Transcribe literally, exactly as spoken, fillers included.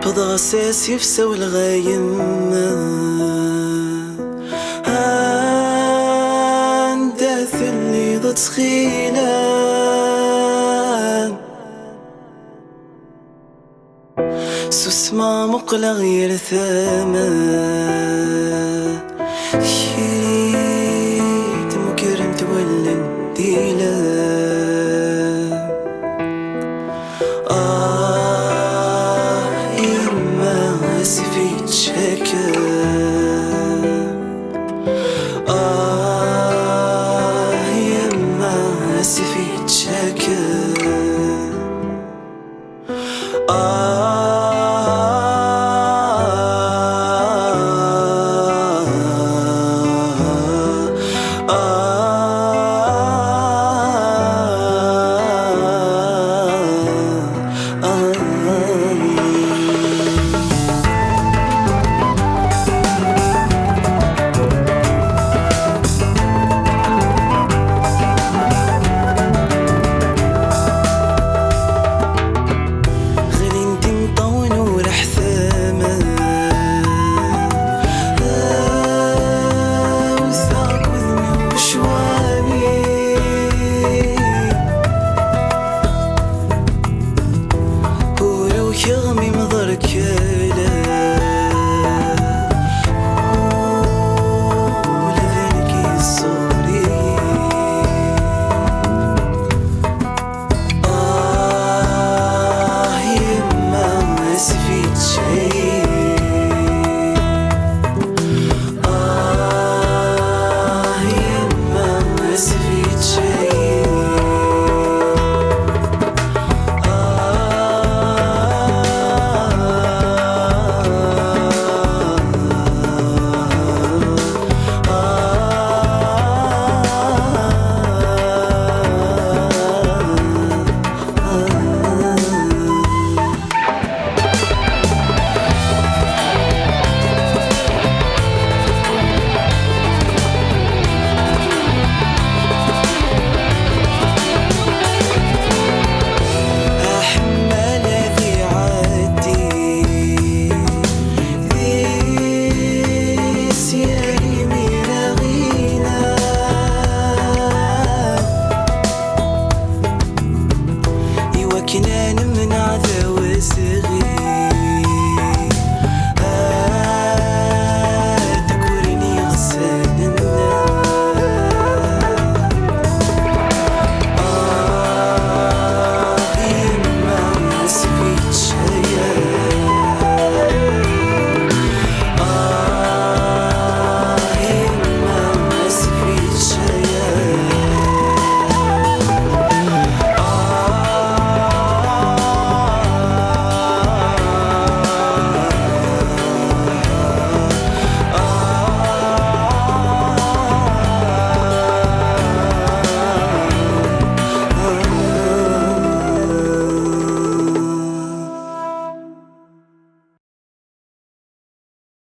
Wwḍeɣ s asif, sawleɣ a yemma, anda telliḍ ttxil-m? Susmeɣ, muqleɣ yir tama, kiri d-mgerent wallen d ila. Ah, yemma, asif yettcakka. Ah, yemma, asif yettcakka. Ah, ah, ah, ah. Ɣlint imeṭṭawen ur ḥtamen, wteɣ deg wudem-iw ccwami. Ur ukiɣ mi mḍerkala, ula d nekk yeẓẓur-iyi. Ah, yemma, asif yettcayyi. Ah, yemma, asif yettcayyi. Aḥemmal ad iɛeddi di syal imir aɣ-ina. Iwakken ad nemneɛ d awezɣi.